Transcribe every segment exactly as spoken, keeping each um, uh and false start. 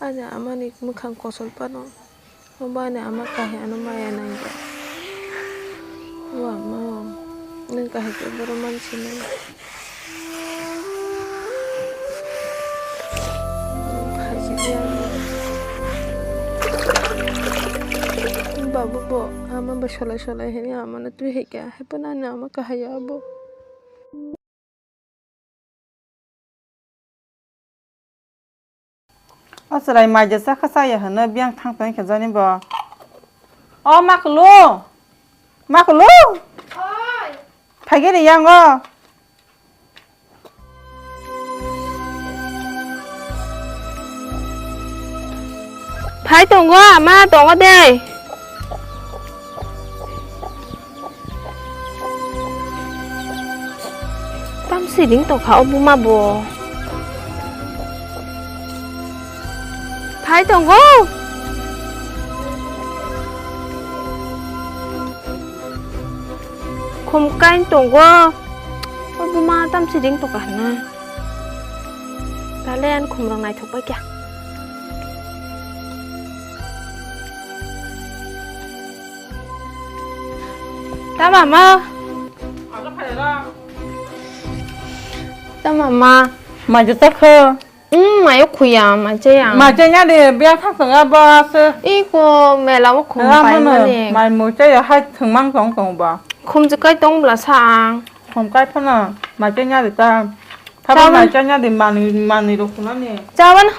Ani amani mwkhang kosol phano, obo ani ama kahai ano maya nangya. O ama o, nwng kahai khe borok mansinai. Babu bo ama bai solai solai hini amano twi hai kha, hai phano ani ama kahai ya abo. O chwrai mai jesa kha chaya hwno biyang thang tong khe jani bo. O Makulu! Makulu! Oi! Phaigiri yango. Phai tongo, ama tongo de. Tam siring tongkha o buma bo. Phai tongo. Khum kain tongo. O buma tam siring tongkha hwnwi. Tale ani khumrok naithok bai kha. Ta mama. Ta mama. Majo ta kho. Hmm, mayo khuya, majo ya. Majo ya de, biya thang thang ba se. Iko mela o khum pai mane. Mai mo cha ya hai thang mang tong tong ba. Khum je kai tong bla sa ang. Khum kai phano, majo ya de ta. Thabo mai cha ya de mani, mani ro khuna ne. Chawan.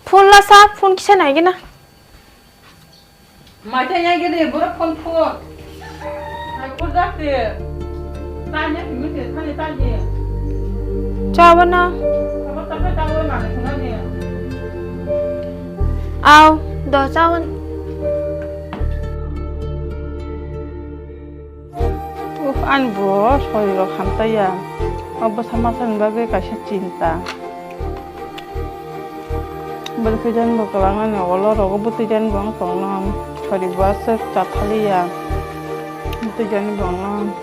Phone la sa, phone kisa nai gina. Mai cha ya gini, bura phone phone. Mai phone da te. Ta ya ki mute, ta ya ta ya. Chawan na. Abo ta ka ta wa ma na ni. Au, do chawan. Uf, ani bo sorirok hamtaiya. O bwsa masani bagwi kaisa chinta. Bwrwi khe jani bo kwlangani olo rogo bwtwi jani bo wng tongno. Sori bo aswk chathaliya. Bwtwi jani bo wngno.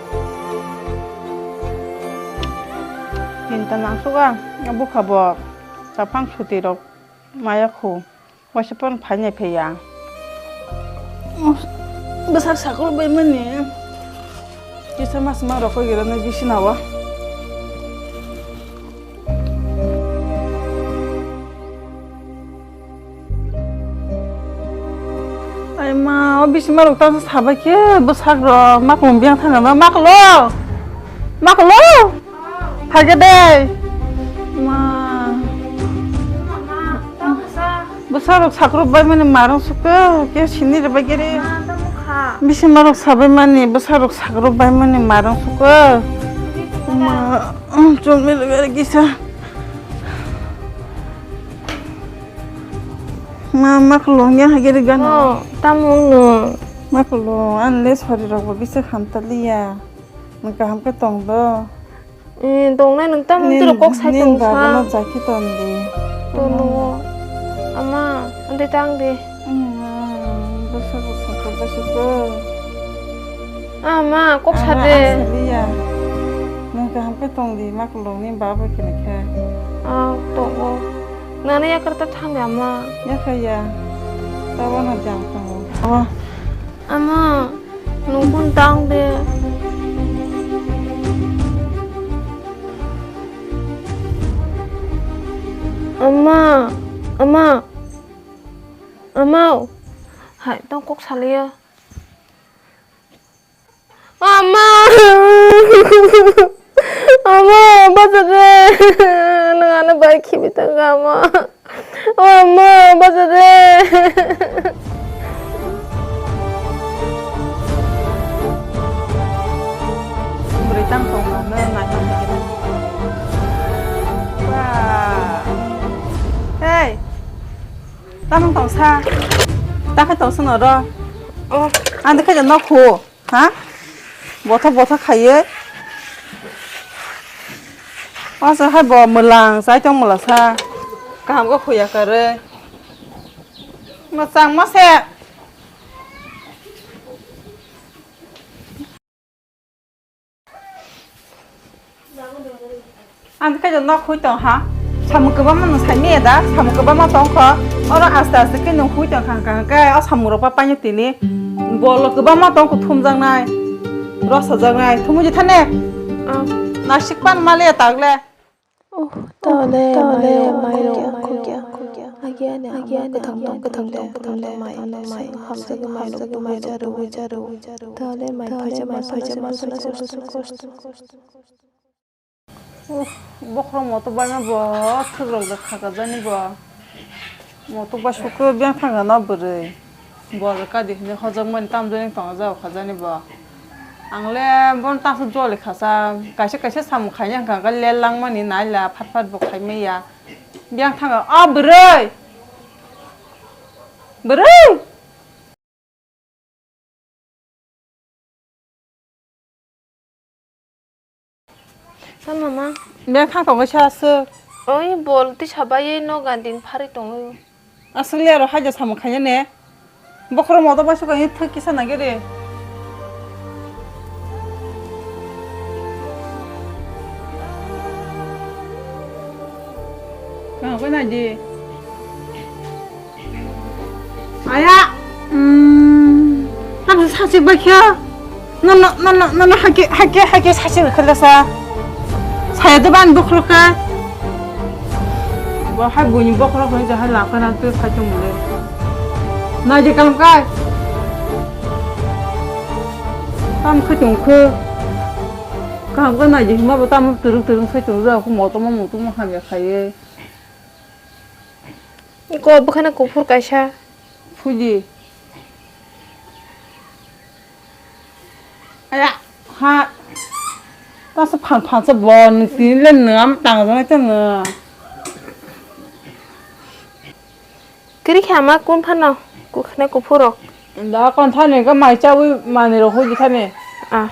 Chinta nangsukha. Bwkha bo chaphang suti rok maya khu. Waisa phone phainai phaiya. Bwsak sakol bai mani. Kisa mas ma rokoi gera nai bisi nawa. Ai ma, o bisi ma rok ta sabai khe bwsak rok ma kung biang thang ma, ma klo. Ma klo. Phage de. Ma. Bwsarok sakrok bai mani marung sukha, khe sini rwbai khe re. Bisi marok sabai mani, bwsarok sakrok bai mani marung sukha. Ma, chumni rwbai kisa. Ma, ma khulung ya hagiri gana. Oh, tamo no. Ma khulung, anle sori rok bo bisa khamtaliya. Nang kaham khe tong do. Eh, tongnai nwng tamo tiro kok sai tong sa. Babono jaki ton di. Tono. Ama, ande tang de. Ama, bwsa bwsa kok bwsa ko. Ama, kok sa de. Saliya. Nwng kaham khe tong di, ma khulung ni babo khe khe. Ah, tongo. Nana yakar ta thang de ama. Yakha ya. Tawa na jang tongo. Awa. Ama, nukun tang de. Ama, ama, ama, hai, tang kok saliya. Ama, ama, bacha de, nang ano bai khibi tang ama. O ma, bacha de. Bwrwi tang tong ma, nai ma nai ma. Ba. Hey. Tamang tong sa. Ta khe tong sa no ro. Oh. Ang de khe no khu. Ha? Botha botha khaiwi. O se hai bo mwlang chai tong mwla sa. Kaham khe khuya karwi. Mwchang ma se. Ang khe no khui tong ha. Samung kwbangma nwng sai manya da, samung kwbangma tongkho. Oro aste aste khe nwng hui tong kha, hwnkha hwnkhe o samung rok pa paino tini. Bol rok kwbangma tongkho thumjaknai, rosajaknai, thumui di thane. Oh. Nasik pan male tagle. Oh, tole, tole, mairok, mairok, khukya, khukya. Agi ani, agi ani, kathang tong, kathang tong, kathang tong, mai, mai, hamsa, hamsa, mairok, hamsa, mairok, jaru, jaru. Tole, mai, phaja, mai, phaja, mai, phaja, mai, phaja. Uff, bokhorok motok bai ma bo, thwk rok da khaka jani bo. Motok bai sukhe beng thang no bwrwi. Bo kadi hwnwi hojak mani tam jani tong jak kha jani bo. Ang le bon ta su joli kha sa, kaisa kaisa samung khaina hwnkha hwnkhe le lang mani nai la phat phat bo khai maya. Beng thang o bwrwi. Bwrwi. Sal mama. Beng thang tongo sa aswk. Oi bol tisa bai no gandin phari tongo. Aswk le aro haja samung khaina ne. Bokhorok moto bai sukha thwk kisa nagere. Kang koi nai di. Aya. Hmm. Tamo sasi bakya. Nono, nono, nono hake, hake, hake sasi bakya sa. Saya de ban bukhro ka. Bo hai buini bokhro ko ja hai lakha na tu sai tong le. Nai de kam kai. Tam khe tong khe. Kaham khe nai di hima bo tamo turung turung sai tong ja ko moto mo moto mo hamya khaye. Ko bwkhano kuphur kaisa. Phuidi. Aya, ha. Tasa phan phan sa bo ni tini le nwng am tang jang ta nwng. Kiri kha ma kun phano kukhne kuphurok. Da kon thani ga mai chawi mani ro hoi thani. Ah.